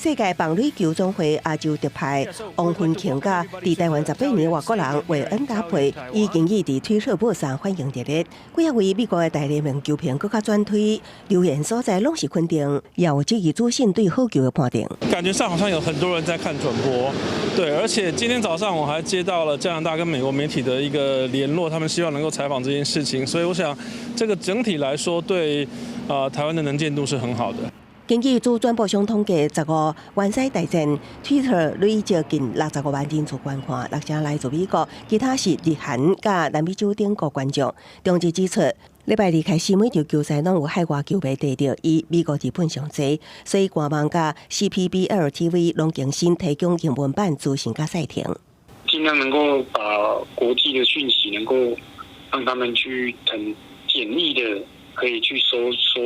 世界棒壘球總會亞洲特派王芬慶佮佇台灣18年外國人韋恩搭配，以英語佇推特報上反應熱烈。幾仔位美國的大聯盟球評閣較轉推，留言所在攏是肯定，也有質疑主審對好球的判定。感覺上好像有很多人在看轉播，對，而且今天早上我還接到了加拿大跟美國媒體的一個聯絡，他們希望能夠採訪這件事情，所以我想這個整體來說對啊台灣的能見度是很好的。根據主轉播商統計，15完賽大戰，Twitter 累積近65萬人次觀看，六成來自美國，其他是日韓佮南美洲等國觀眾。中職指出，禮拜二開始每場球賽攏有海外球迷提著，以美國、日本上濟，所以官網佮 CPBL TV 攏更新提供英文版資訊佮賽程。盡量能夠把國際的訊息能夠讓他們去很簡易的。可以去搜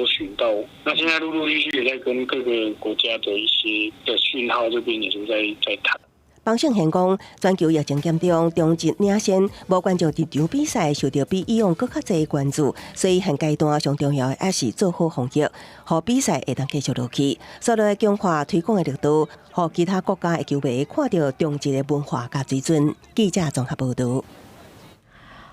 尋到，那現在陸陸續續也在跟各個國家的一些的訊號這邊也是在談。邦勝賢講，全球疫情嚴重，中職領先，無觀眾入場比賽受著比以往閣較濟關注，所以現階段上重要的還是做好防疫，予比賽會當繼續落去。所以強化推廣的力度，予其他國家的球迷看著中職的文化佮水準。記者綜合報導。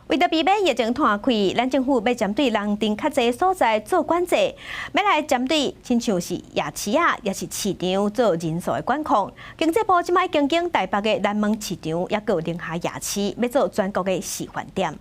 為著避免疫情湠開，咱政府欲針對人陣較濟所在做管制，欲來針對親像是夜市仔，抑是市場做人數的管控。經濟部這擺已經經台北的南門市場，抑閣有寧夏夜市，欲做全國的示範點。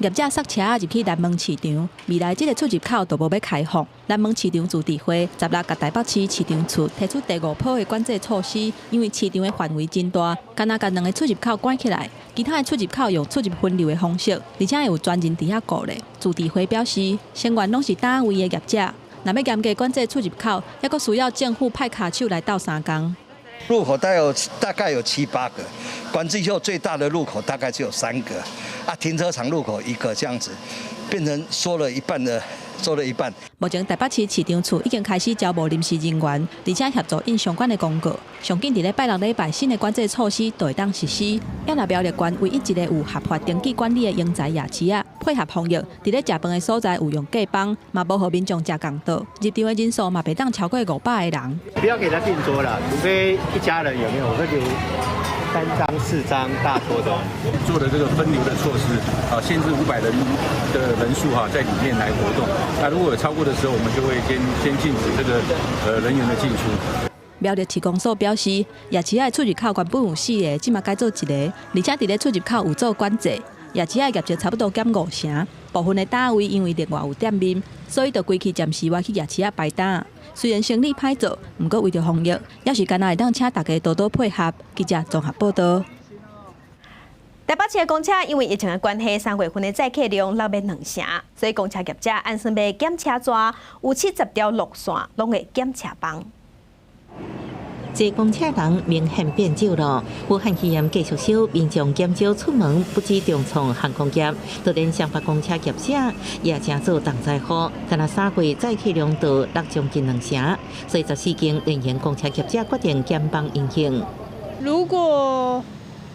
業者塞車入去南門市場，未來這个出入口都無欲開放。南門市場自治會16共台北市市場處提出第五波的管制措施，因為市場的範圍真大，干焦共兩个出入口關起來，其他的出入口用出入分流的方式，而且會有專人佇遐顧咧。自治會表示，成員攏是單位的業者，若欲嚴格管制出入口，猶閣需要政府派跤手來鬥相共。入口大概有七八個，管制以後最大的入口大概只有三個，啊，停車場入口一個這樣子，變成縮了一半的，縮了一半。目前台北市市長處已經開始招募臨時人員，而且協助印相關的公告。上緊佇咧拜六禮拜，新的管制措施就會當實施。也若苗栗縣唯一一个有合法登記管理的英才夜市仔，配合防疫，佇咧食飯的所在有用隔板，嘛無予民眾食仝桌，入場的人數嘛袂當超過500個人。不要給他訂桌了，除非一家人有沒有，我會留三張四張大桌的。做的這個分流的措施，啊，限制500人的人數哈，在裡面來活動。那如果有超過的時候，我們就會先禁止這個人員的進出。苗栗市公所表示，夜市仔出入口原本有四个，這馬改做一个，而且佇咧出入口有做管制。夜市仔業績差不多減五成，部分的攤位因為另外有店面，所以就規氣暫時倚去夜市仔擺檔。雖然生理歹做，毋過為著防疫，猶是干焦會當請大家多多配合。記者綜合報道。台北市的公車因為疫情的關係，3月份的載客量落欲兩成，所以公車業者按算欲減車逝，有70條路線攏會減車班。坐公車人明顯變少了。武漢肺炎繼續燒，民眾減少出門，不止重創航空業，就連雙北公車業者也正做動災戶。干焦3月載客量就落將近兩成，所以14間聯營公車業者決定減班營運。如果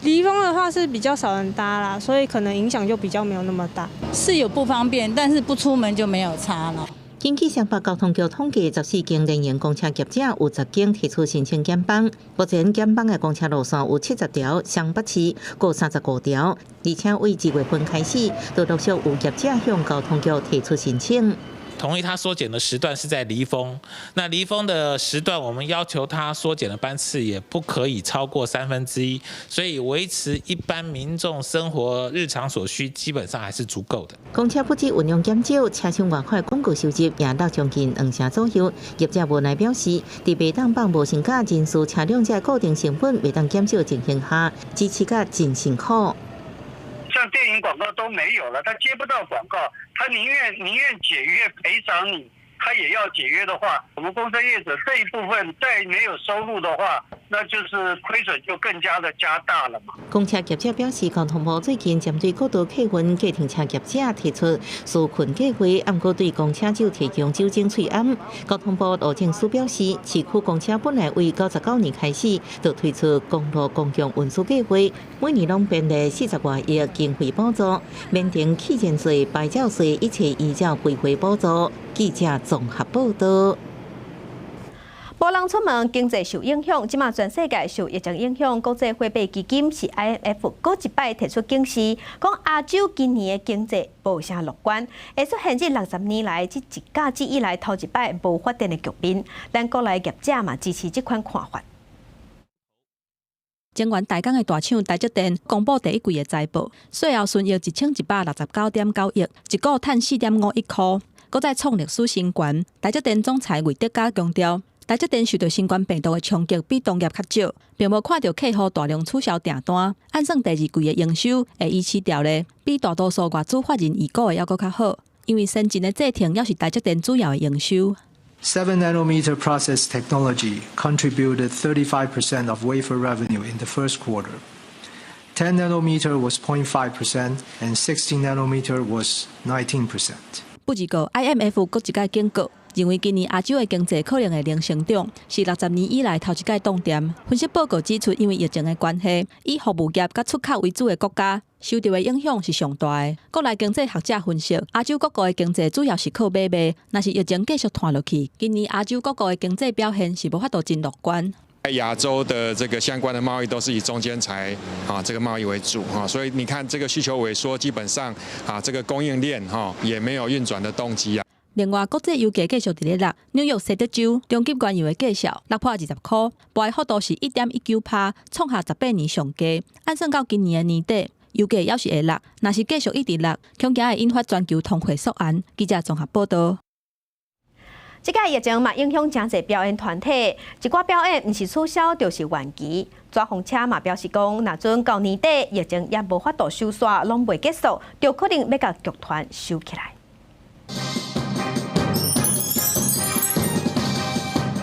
離峰的話是比較少人搭啦，所以可能影響就比較沒有那麼大。是有不方便，但是不出門就沒有差了。根據雙北交通局統計，14間聯營公車業者有10間提出申請減班。目前減班的公車路線有70條，雙北市閣35條，而且為2月份開始，就陸續有業者向交通局提出申請。同意他縮減的時段是在離峰，那離峰的時段，我們要求他縮減的班次也不可以超過1/3，所以維持一般民眾生活日常所需，基本上還是足夠的。公車不止運量減少，車廂外口廣告收入也落將近兩成左右。業者無奈表示，佇袂當放無薪假人數車輛這固定成本袂當減少情形下，支持甲真辛苦。像電影廣告都沒有了，他接不到廣告，他寧願解約賠償你，他也要解約的話，我們公車業者這一部分再沒有收入的話，那就是虧損就更加的加大了嘛。公車業者表示，交通部最近針對過度客運計程車業者提出紓困計劃，毋過對公車只提供酒精喙罨。交通部路政署表示，市區公車本來為99年開始就推出公路公共運輸計劃，每年攏編列40外億經費補助，免徵汽燃稅、牌照稅，一切依照規劃補助。記者綜合報道。無人出門，經濟受影響。這馬全世界受疫情影響，國際貨幣基金是 IMF，閣一擺提出警示，講亞洲今年的經濟無啥樂觀，會出現這60年來這一甲子以來頭一擺無發展的局面。咱國內業者嘛支持這款看法。前原大港的大廠台積電公布第一季的財報，稅後純益1169.9億，一股趁4.5億箍，閣再創歷史新高。台積電總裁魏哲家強調，台積電受著新冠病毒的衝擊比同業較少，並無看著客戶大量取消訂單。按算第二季的營收會依市調咧，比大多數外資法人預估的猶閣較好，因為先進的製程猶是台積電主要的營收。 7 nanometer process technology contributed 35% of wafer revenue in the first quarter. 10 nanometer was 0.5% and 16 nanometer was 19%. 不過，IMF 閣一擺警告，認為今年亞洲的經濟可能會零成長，是60年以來頭一擺凍定。分析報告指出，因為疫情的關係，以服務業佮出口為主的國家受著的影響是上大的。國內經濟學者分析，亞洲各國的經濟主要是靠買賣，若是疫情繼續拖落去，今年亞洲各國的經濟表現是無法度真樂觀。亞洲的這個相關的貿易都是以中間材啊這個貿易為主哈，所以你看這個需求萎縮，基本上啊這個供應鏈哈也沒有運轉的動機啊。另外，國際油價繼續佇咧落，紐約西德州中級原油的價數落破20箍，跌幅度是1.19%，創下18年上低。按算到今年的年底，油價猶是會落，若是繼續一直落，恐驚會引發全球通貨縮壓。記者綜合報道。這個疫情嘛影響誠濟表演團體，一寡表演毋是取消就是延期。紙風車嘛表示講，若準到年底疫情也無法度收煞，攏袂結束，就可能欲共劇團收起來。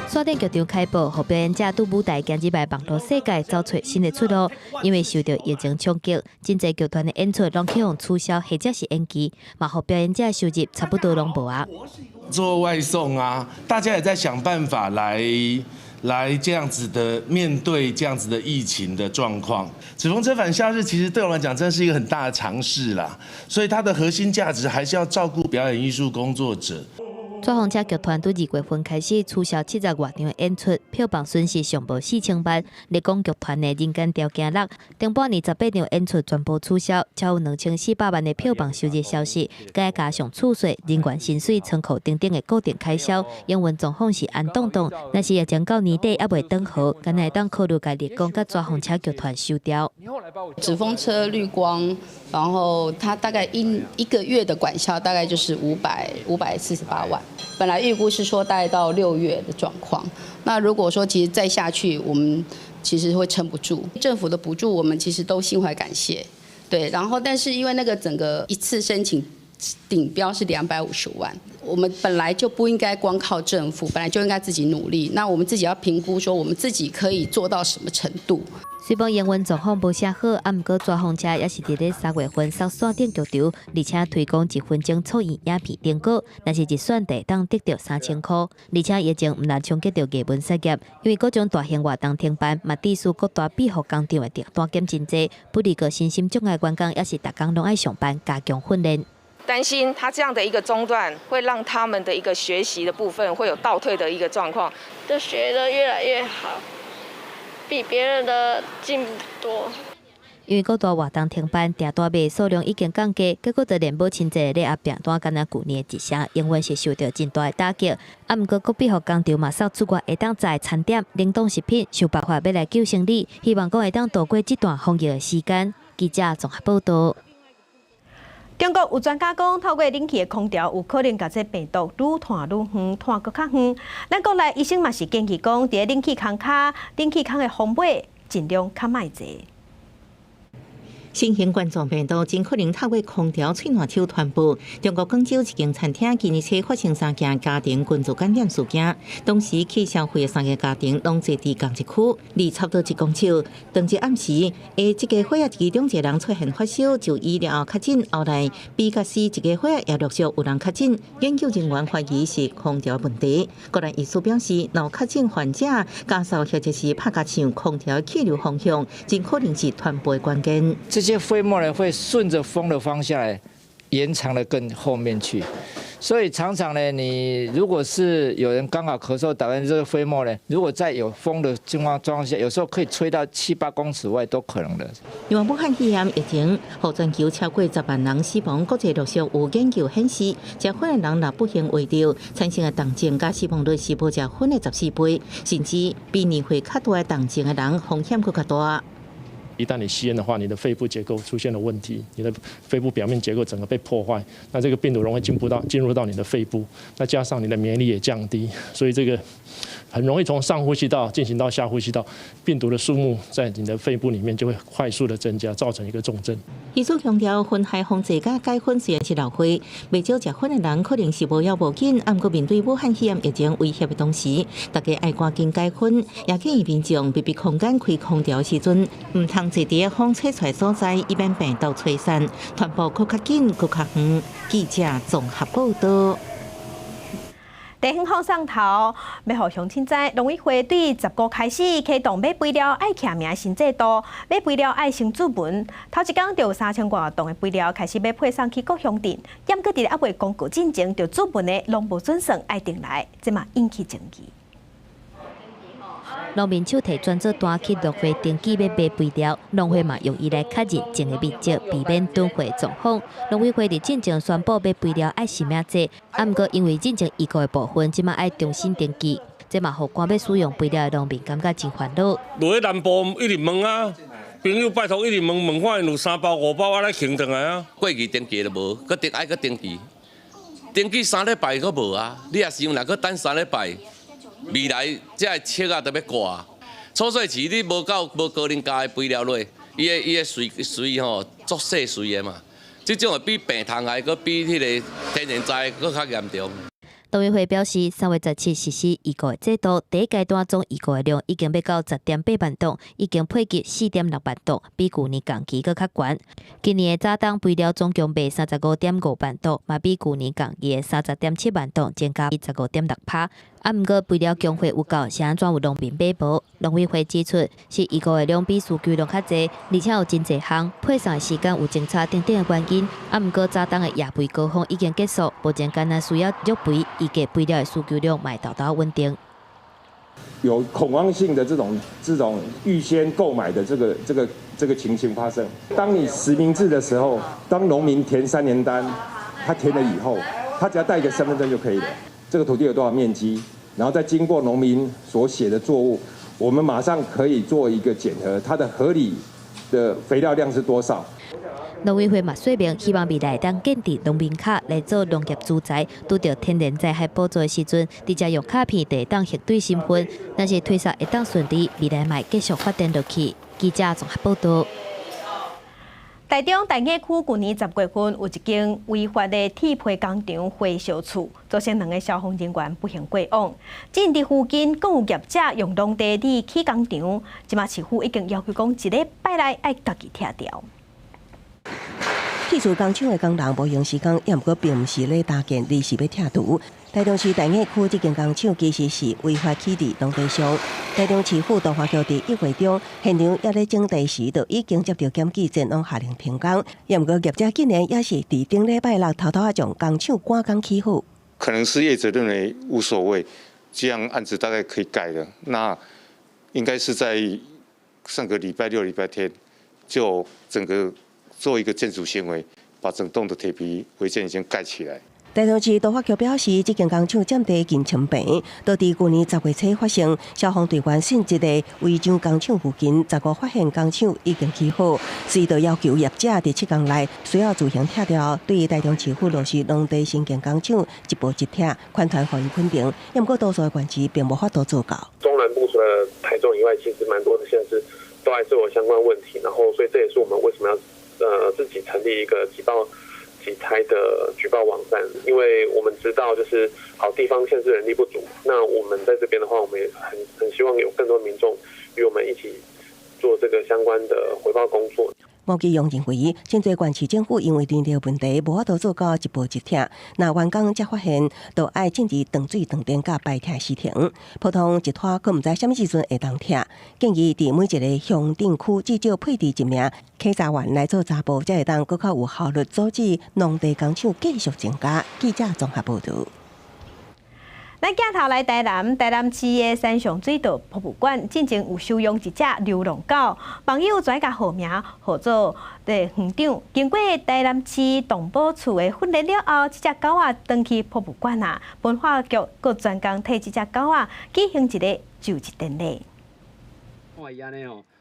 徙線頂劇場開播，予表演者佇舞台行入來網路世界，走揣新的出路。因為受著疫情衝擊，真濟劇團的演出攏去予取消或者是延期，嘛予表演者收入差不多攏無啊。做外送啊，大家也在想辦法來這樣子的面對這樣子的疫情的狀況。紙風車返校日其實對我來講真是一個很大的嘗試啦，所以它的核心價值還是要照顧表演藝術工作者。紙風車劇團對2月份開始取消70外場的演出，票房損失上無4000萬。麗光劇團的人間條件六，頂半年18場演出全部取消，才有2400萬的票房收入消失。再加上厝稅、人員薪水、倉庫等等的固定開銷，營運狀況是紅當當。若是疫情到年底猶未轉好，敢會當考慮共麗光佮紙風車劇團收掉。紙風車綠光，然後它大概一個月的管銷大概就是548萬。本來預估是說大概到6月的狀況，那如果說其實再下去，我們其實會撐不住。政府的補助我們其實都心懷感謝，對。然後但是因為那個整個一次申請頂標是250萬，我們本來就不應該光靠政府，本來就應該自己努力。那我們自己要評估說我們自己可以做到什麼程度。雖講營運狀況無啥好，啊，毋過紙風車也是佇咧3月份上線頂劇場，而且推廣1分鐘創意影片成果，若是入選就會當得著3000箍。而且疫情毋但衝擊著藝文產業，因為各種大型活動停辦，嘛致使各大美學工廠的訂單減真濟，不利個身心障礙員工也是逐工攏愛上班加強訓練。擔心他這樣的一個中斷，會讓他們的一個學習的部分會有倒退的一個狀況。就學得越來越好，比別人的進步多。因為各大活動停辦，訂單賣數量已經降低，結果就連母親節禮盒訂單，敢若舊年的一成，永遠是受著真大的打擊。啊，毋過國美予工廠嘛送出外會當載餐點、冷凍食品，想辦法欲來救生意，希望講會當渡過這段防疫的時間。記者綜合報導。中國有專家講，透過冷氣的空調有可能共這病毒愈傳愈遠，傳閣較遠。咱國內醫生嘛是建議講，佇冷氣空跤、冷氣空的風尾，盡量較莫坐。新型冠狀病毒真可能透過空調喙瀾手傳播。中國廣州一間餐廳今年初發生三件家庭群聚感染事件，當時去消費的三个家庭攏坐佇仝一區，離差不多1公尺。當日暗時，A 這家伙仔其中一個人出現發燒，就醫了後確診，後來 B 佮 C 這家伙仔也陸續有人確診。研究人員懷疑是空調問題。國內醫師表示，若確診患者咳嗽或者是拍鉗空調氣流方向，真可能是傳播的關鍵。這些飛沫呢，會順着風的方向來延長的更後面去，所以常常呢，你如果是有人剛好咳嗽打完這個飛沫呢，如果在有風的情況狀況下，有時候可以吹到七八公尺外都可能的。另外，武漢肺炎疫情，予全球超過10萬人死亡，國際陸續有研究顯示，食薰的人若不幸患著，產生的重症佮死亡率是無食薰的14倍，甚至比年歲較大的重症的人風險閣較大。一旦你吸煙的話，你的肺部結構出現了問題，你的肺部表面結構整個被破壞，那這個病毒容易進入到你的肺部，那加上你的免疫力也降低，所以這個很容易從上呼吸道進行到下呼吸道，病毒的數目在你的肺部裡面就會快速的增加，造成一個重症。醫師強調，薰害防治佮戒薰雖然是老話，袂少食薰的人可能是無要無緊，毋過面對武漢肺炎疫情威脅的同時，大家愛趕緊戒薰，也建議民眾密閉空間開空調時陣，毋通坐佇風吹出來所在，以免病毒吹散，傳播閣較緊、閣較遠。記者綜合報導。地方放送頭，欲予鄉親知，農委會對15開始啟動買肥料愛簽名新制度，買肥料愛先註文。頭一工就有3000外噸的肥料開始欲配送去各鄉鎮，毋過佇咧猶未公告進前，就註文的攏無準算愛轉來，這嘛引起爭議。農民手提轉做單去農會登記欲買肥料，農會嘛用伊來確認種的面積，避免囤貨狀況。農委會佇進前宣布買肥料愛實名制，啊，毋過因為進前預告的部分，這馬愛重新登記，這嘛予趕欲使用肥料的農民感覺真煩惱。落去南部一直問啊，朋友拜託一直問問看𪜶有三包五包，啊來還轉來啊。過期登記都無，閣登愛閣登記，登記3禮拜閣無啊，你若是若閣等三禮拜。未來這个粟仔都欲掛，草細時你無夠無高磷鉀的肥料落，伊的穗穗吼足細穗的嘛，這種會比病蟲害閣比彼个天然災閣較嚴重。農委會表示，3月17實施預購的制度，第一階段總預購的量已經欲到10.8萬噸，已經配給4.6萬噸，比舊年仝期閣較懸。今年的早冬肥料總共賣35.5萬噸，嘛比舊年仝期的30.7萬噸增加15.6%。啊，毋過肥料供貨有夠，是按怎有農民買無？農委會指出，是預購的量比需求量較濟，而且有真濟項配送的時間有爭差等等的原因。啊，毋過早冬的葉肥高峰已經結束，目前干焦需要育肥，預計肥料的需求量嘛會沓沓穩定。有恐慌性的這種預先購買的這個情形發生。當你實名制的時候，當農民填三聯單，他填了以後，他只要帶一個身份證就可以了。這個土地有多少面積，然後再經過農民所寫的作物，我們馬上可以做一個檢核，它的合理的肥料量是多少。農委會嘛說明，希望未來當建置農民卡來做農業資材，拄著天然災害補助的時陣，直接用卡片就會當核對身份。若是推捒會當順利，未來嘛會繼續發展落去。記者綜合報道。台中大雅區舊年10月份有一間違法的鐵皮工廠火燒厝，造成兩个消防人員不幸過往。這佇附近閣有業者用農地佇起工廠，這馬市府已經要求講一禮拜內愛共伊拆掉。鐵厝工廠的工人無閒時間，也毋過並毋是咧搭建，而是欲拆除。台中市大雅區這間工廠其實是違法起佇農地上。台中市府都發局佇1月中，現場猶咧整地時，就已經接著檢舉，前往下令停工。也毋過業者竟然猶是佇頂禮拜六偷偷仔將工廠趕工起好。可能是業者認為無所謂，這樣案子大概可以蓋了。那應該是在上個禮拜六、禮拜天就整個做一個建築行為，把整棟的鐵皮違建已經蓋起來。台中市都發局表示，這間工廠佔地近千坪，就佇舊年10月初發生消防隊員殉職的違章工廠附近，15發現工廠已經起好，所以就要求業者佇7天內需要自行拆掉。對台中市府落實農地興建工廠一步一拆，款團予伊肯定，毋過多數的縣市並無法度做到。中南部除了台中以外，其實蠻多的縣市都還是有相關問題，然後所以這也是我們為什麼要自己成立一個即報即拆的舉報網站，因為我們知道就是好地方縣市人力不足，那我們在這邊的話，我們也很希望有更多民眾與我們一起做這個相關的回報工作。吳基榮認為，真濟縣市政府因為人力問題，無法度做到一步一拆。若員工才發現，就愛進入斷水斷電佮排拆時程，普通一拖，閣毋知啥物時陣會當拆。建議佇每一个鄉鎮區至少配置一名稽查員來做查報，才會當閣較有效率阻止農地工廠繼續增加。記者綜合報導。咱鏡頭來台南，台南市的山上水道博物館進前有收容一隻流浪狗，網友轉共號名號做的園長。經過台南市動保處的訓練了後，這隻狗仔轉去博物館啊，文化局閣專工替這隻狗仔舉行一个就職典禮。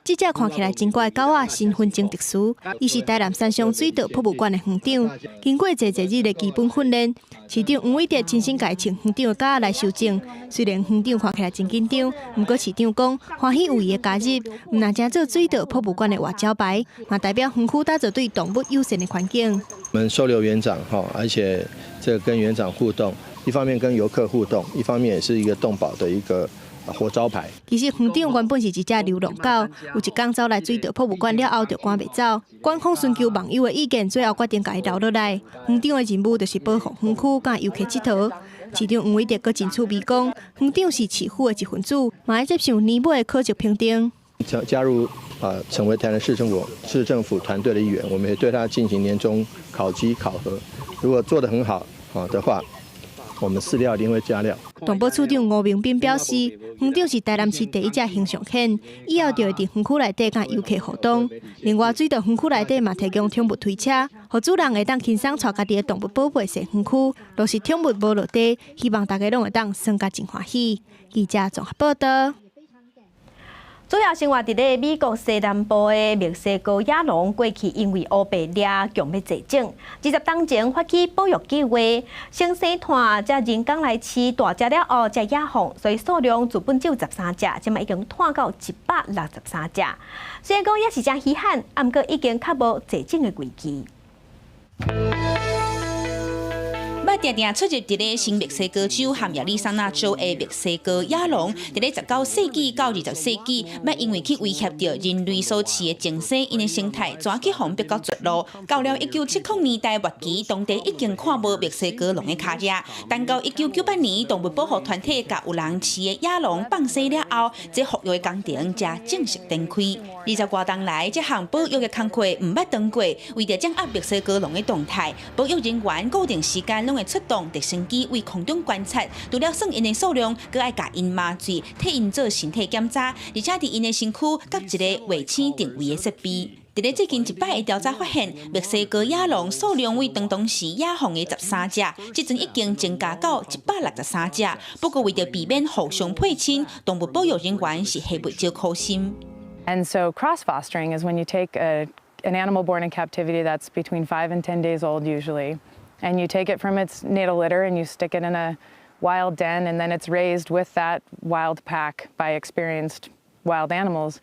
這隻看起來真乖的狗仔，身份真特殊，伊是台南山上水道博物館的園長。經過濟濟日的基本訓練，市長黃偉哲親身共伊穿園長的甲來收證。雖然園長看起來真緊張，毋過市長講歡喜有伊的加入，毋但成做水道博物館的活招牌，嘛代表園區打造對動物友善的環境。我們收留園長哈，而且這個跟園長互動，一方面跟遊客互動，一方面也是一個動保的一個活招牌。其實園長原本是一隻流浪狗，有一工走來水道博物館了後就趕袂走。館方尋求網友的意見，最後決定共伊留落來。園長的任務就是保護園區佮遊客𨑨迌。市長黃偉哲閣真趣味講，園長是市府的一份子，嘛愛接受年尾的考績評定。加入啊，成為台南市政府團隊的一員，我們也對他進行年終考績考核。如果做得很好啊的話，我們飼料一定會加料。動保處長吳明斌表示，園長是台南市第一隻形象犬，以後就會佇園區內底佮遊客互動。另外，水道園區內底嘛提供寵物推車，予主人會當輕鬆帶家己的動物寶貝踅園區。若是寵物無落地，希望大家攏會當耍甲真歡喜。記者綜合報道。主要生活佇咧美國西南部的墨西哥野狼，過去因為烏白掠強欲絕種，20冬前發起保育計劃，先生湠才人工來飼大隻了後才野放，所以數量自本只有13隻，這馬已經湠到163隻。雖然講也是誠稀罕，毋過已經較無絕種的危機。捌定定出入佇咧新墨西哥州和亞利桑那州的墨西哥野狼，佇咧19世紀到20世紀，捌因為去威脅著人類所飼的精牲，𪜶的生態怎去予逼到絕路。到了1970年代末期，當地已經看無墨西哥狼的跤跡。等到1998年，動物保護團體共有人飼的野狼放生了後，這復育的工程才正式展開。20外冬來，這項保育的工課毋捌斷過，為著掌握墨西哥狼的動態，保育人員固定時間攏會出動直升機對空中觀察，除了算𪜶的數量，閣愛共𪜶麻醉，替𪜶做身體檢查，而且佇𪜶的身軀佮一个衛星定位的設備。佇咧最近一擺的調查發現，墨西哥野狼數量為當當時野放的13隻，這陣已經增加到163隻。不過為著避免互相配親，動物保育人員是下袂少苦心。 And so cross fostering is when you take an animal born in captivity that's between 5 and 10 days old usually, and you take it from its natal litter and you stick it in a wild den, and then it's raised with that wild pack by experienced wild animals.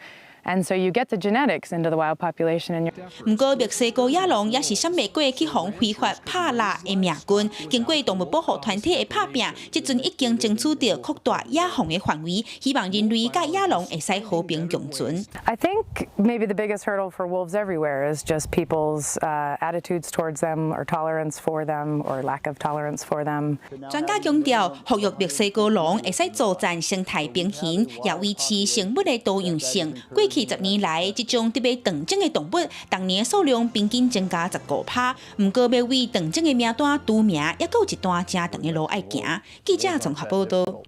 And so you get the genetics into the wild population. And 毋過墨西哥野狼也是閃袂過去予非法拍獵的命運。經過動物保護團體的拍拚，這陣已經爭取著擴大野放的範圍，希望人類佮野狼會使和平共存。 I think maybe the biggest hurdle for wolves everywhere is just people's attitudes towards them or tolerance for them or lack of tolerance for them. 專家強調，復育墨西哥狼會使助進生態平衡，也維持生物的多樣性。過去10年來，這種特別斷種的動物，逐年數量平均增加15%。毋過，欲為斷種的名單除名，猶閣有一段誠長的路愛行。記者綜合報道。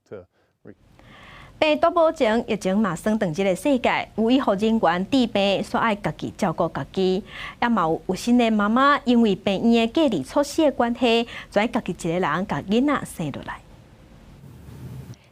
病毒無情，疫情嘛算斷這个世界，有醫護人員治病，煞愛家己照顧家己，也嘛有有心的媽媽，因為病院的隔離措施的關係，就愛家己一个人共囡仔生落來。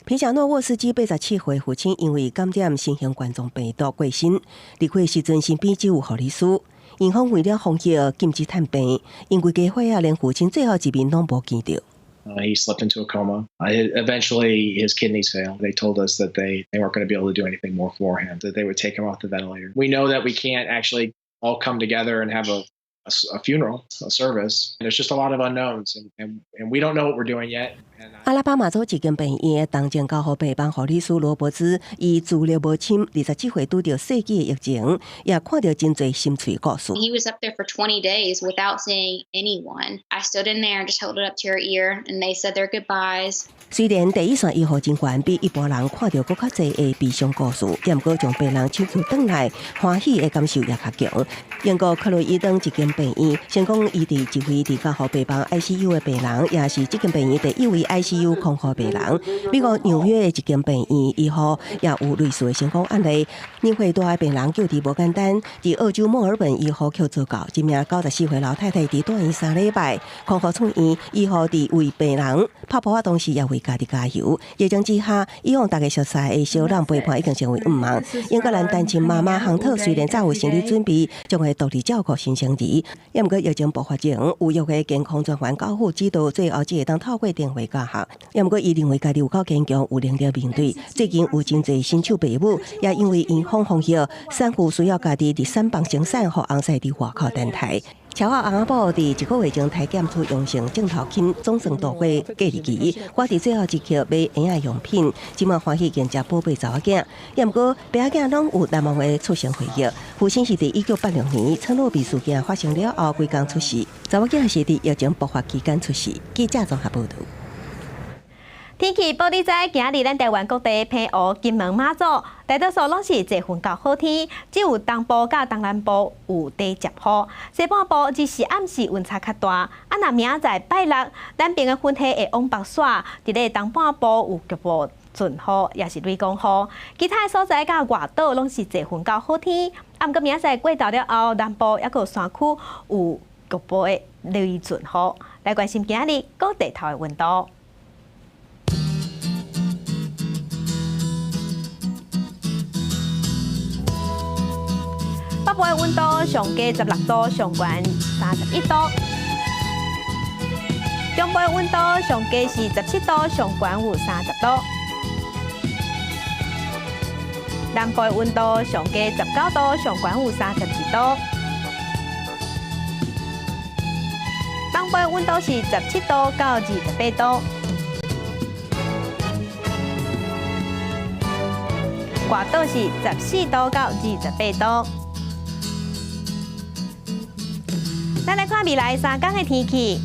皮贾諾沃斯基87歲父親因為感染新型冠狀病毒過身，離開時陣身邊只有護理師。院方為了防疫禁止探病，𪜶規家伙仔連父親最後一面攏無見著。 He slipped into a coma. Eventually, his kidneys failed. They told us that they weren't going to be able to do anything more for him, that they would take him off the ventilator. We know that we can't actually all come together and have a funeral, a service. There's just a lot of unknowns, and we don't know what we're doing yet. 阿拉巴馬州一間病院的重症監護病房護理師羅伯茲，伊資歷無深，27歲拄著世紀的疫情，也看著真濟心碎故事。 He was up there for 20 days without seeing anyone. I stood in there and just held it up to her ear, and they said their goodbyes. 雖然第一線醫護人員比一般人看著閣較濟的悲傷故事，也毋過將病人搶救轉來，歡喜的感受也較強。英國克羅伊登一間病院成功移植一位佇加護病房 ICU 的病人，也是這間病院第一位 ICU 康復病人。美國紐約的一間病院醫護也有類似的成功案例。年歲大的病人救治無簡單，佇澳洲墨爾本醫護卻做到，一名94歲老太太佇住院3禮拜康復出院，醫護佇為病人拍噗仔同時，也為家己加油。疫情之下，以往大家熟悉的小人陪伴已經成為毋望。英格蘭單親媽媽亨特雖然早有心理準備，將會獨立照顧新生兒，也毋過疫情爆發前，有約的健康專員教父指導，最後只會當透過電話教學。也毋過伊認為家己有夠堅強，有能力面對。最近有真濟新手爸母，也因為院方防疫，產婦需要家己佇產房生產，予翁婿佇外口等待。喬仔翁仔某佇一個月前篩檢出陽性，症頭輕，總算度過隔離期。我佇最後一刻買嬰仔用品，這馬歡喜迎接寶貝查某囝。也毋過爸仔囝攏有難忘的出生回憶。父親是佇1986年車諾比事件發生了後幾工出世，查某囝是佇疫情爆發期間出世。記者綜合報導。天氣報你知，今日咱台灣各地澎湖、金門、馬祖，大多數攏是濟雲到好天，只有東部佮東南部有短暫雨。西半部日時暗時溫差較大。啊，若明仔載拜六，南邊的雲系會往北徙，佇咧東半部有局部陣雨，抑是雷公雨。其他的所在佮外島攏是濟雲到好天。啊，毋過明仔載過晝了後，南部抑閣有山區有局部的雷陣雨。來關心今日各地頭的溫度。北部的溫度上低16度，上懸31度；中部的溫度上低是17度，上懸有30度；南部的溫度上低19度，上懸有32度；東中部溫度是17度到28度。外島是14度到28度。咱來看未來3天的天氣。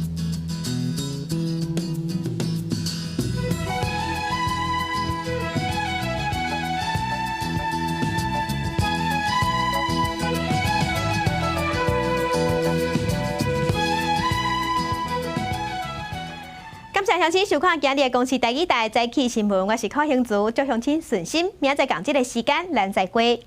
感謝鄉親收看今日的公視台語台早起新聞，我是柯興竹，祝鄉親順心。明仔載仝這个時間，咱再會。